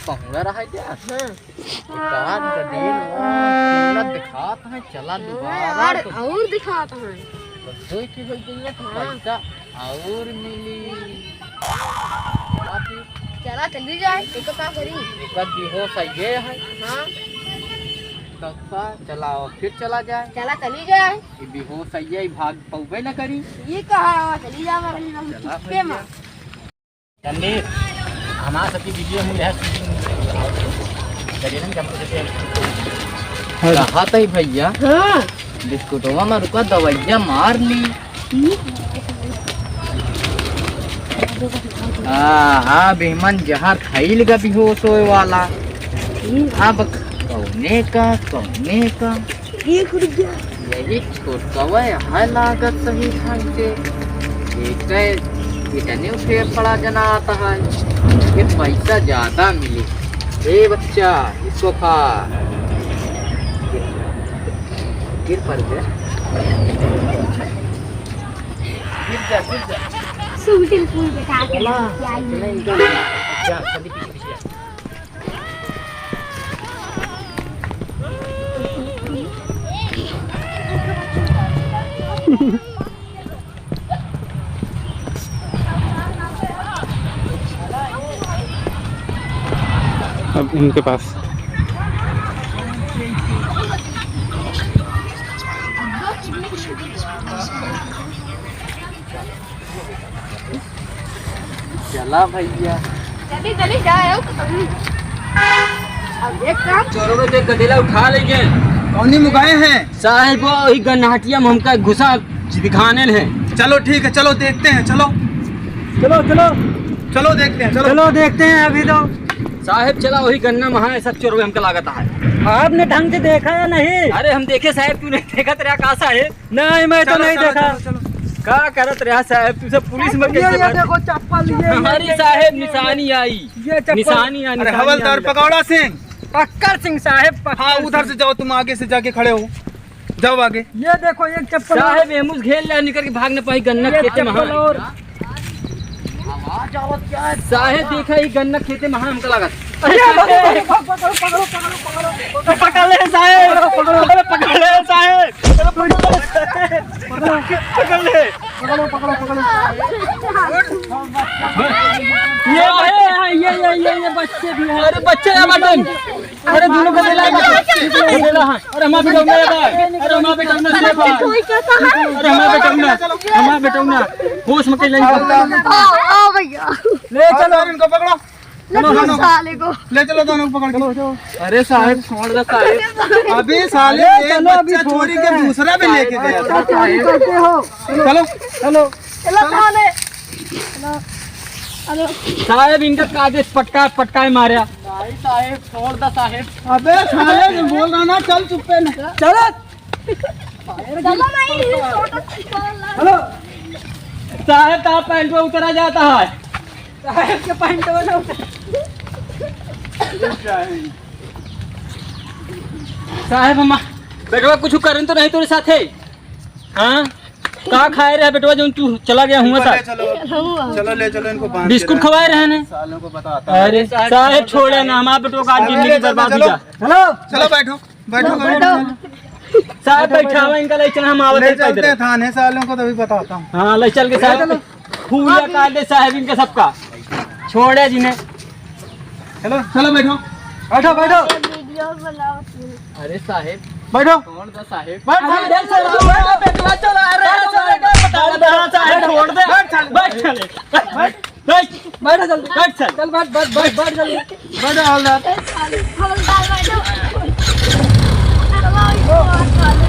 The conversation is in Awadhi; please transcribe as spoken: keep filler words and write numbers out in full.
पहुड़ा रहा है क्या? हाँ। एक आध का दिन और पूरा दिखात है, चला हाँ, दोबारा और, तो और दिखात है। तो दो की हो गई है, तो हाँ। पैसा और मिली। बाकी चला चली जाए, एक का करी। एक आध बेहोश है ये है। हाँ। तब का चला और फिर चला जाए। चला चली जाए। ये बेहोश है ये, भाग पौबे न करी। ये कहा चली जाए, मगर हम चला चुपके फिर में। चंदी, हमार सबकी वीडियो में यह shooting करिए ना, जब मुझे हाँ। कहा था ही भैया, हाँ। बिस्कुटवा में रुका दवाइया मार ली। हाँ, हाँ, बेमन जहर खइल गा बेहोश होए वाला। अब कौने का, कौने का। एक रुपया। यही छोटकवा है लागत सही ढंग से। एक इतने उठे पड़ा जना आता है। ये पैसा ज्यादा मिले। ए बच्चा, इसको खा। गिर पड़ गया। गिर जा, गिर जा। Swimming pool के साथ चला, क्या चला, इधर जा, चल, पीछे, पीछे। अब इनके पास। चला भैया। जल्दी, जल्दी जाए, हो तो तुम। अब एक काम। चोरों में से एक गदेला उठा लेंगे। कौनी मुगाए हैं? साहेब, वो ही गन्नाहटिया में हमका घुसा दिखाने हैं। चलो ठीक है, चलो देखते हैं, चलो। चलो, चलो। चलो देखते हैं, चलो। चलो देखते हैं अभी तो। साहेब, चला वही गन्ना महा है, सब चोरों में हमका लागत है। आपने ढंग से देखा या नहीं? अरे हम देखे साहेब, तू नहीं देखत रहा का साहेब? नहीं, मैं तो चलो, नहीं चलो, देखा। चलो, चलो। का करत रहा साहेब? तुझसे पुलिस में ये, कैसे ये बात? देखो चप्पल, ये, ये, अरे ये, साहेब, ये, निशानी आई। ये चप्पल। निशानी आई, अरे निशानी हवलदार आई। पकौड़ा सिंह। पक्कर सिंह साहेब, पक्कर हाँ, उधर सिंह। से जाओ, तुम आगे से जाके खड़े हो। जाओ आगे। ये देखो, एक चप्पल और। साहेब, एमुस घेर ले, निकर के भाग न पाई, गन्ना ये खेते में चप्पल हाँ। और। आवाज आवत क्या है? साहेब, देखा, ई गन्ना खेते में हाँ, हमका लागत। अरे, पकड़ो, पकड़ो, पकड़ो, पकड़ो, पकड़ो। पकड़ ले साहेब, पकड़ो, पकड़ ले साहेब, पकड़ ले। पकड़ो, पकड़ो, पकड़ो। ये, ये, ये, ये, ये बच्चे भी हैं। अरे बच्चे ना बटन। अरे दोनों को बेला, बेला है। अरे हमार बेटौना ये बा। अरे हमार बेटौना ये बा। अरे हमार बेटौना, हमार बेटौना। होश में कहीं नहीं। आओ, आओ भैया। ले चलो इनको पकड़ो। चलो, चलो। साले को। ले चलो दोनों को पकड़ के। अरे साहेब, छोड़ दे साहेब। अबे साले, अरे एक चलो, अभी बच्चा छोड़ चोरी के दे। दूसरा भी लेके गया। अच्छा, चोरी करते हो। चलो, चलो। चलो, साले। चलो। साहेब, इनका कायदे से पटका, पटकाए मारा। नहीं साहेब, छोड़ दे साहेब। अबे साले, मैं बोल रहा ना, चल चुप्पे ना। चलो। चलो ना, ये फोटो खींचो ना। हेलो। साहेब, तार पैंटवा उतरा जाता है। साहेब के पैंटवा ना उतर। साहेब, हम बेटवा कुछ करन तो नहीं तोरे साथे? हाँ? का खाए रहे बेटवा, जौन तू चला गया हुआ इनको था? ले चलो। चलो, ले चलो इनको बांध के बिस्कुट रख। खवाए रहे ने? सालों को बताता हूँ। अरे साहेब, छोड़े ना, हमारे बेटवा का आज अरे, जिंदगी ले चलो, बर्बाद हो चलो। जा। चलो। चलो, बैठो, बैठो, बैठो। बैठो। साहेब, बैठावा इनका, ले चल, हम आवत ले हैं चलते पैदल। हैं थाने, सालों को तभी बताता हूँ। हाँ, ले चल के ले साहेब, चलो। खूलिया काट दे साहेब इनका सबका। छोड़े जिन्हें। चलो, चलो, बैठो। बैठो, बैठो। वीडियो बनाओ। अरे साहेब। बैठो। कौन था साहेब? बैठ, अरे बैठ, बैठ, साहेब। बैठ, बैठ, चला, अरे, बैठ, चला, बैठ, बैठ, बैठ, साहेब, बैठ, छोड़ दे। बैठ, साहेब। बैठ, चले। बैठ। बैठ। बैठ जल्दी। बैठ, चल। चल, बैठ, बैठ, बैठ, बैठ जल्दी। बैठ, हवलदार। हवलदार, बैठो। चलो, इसको हटा दो।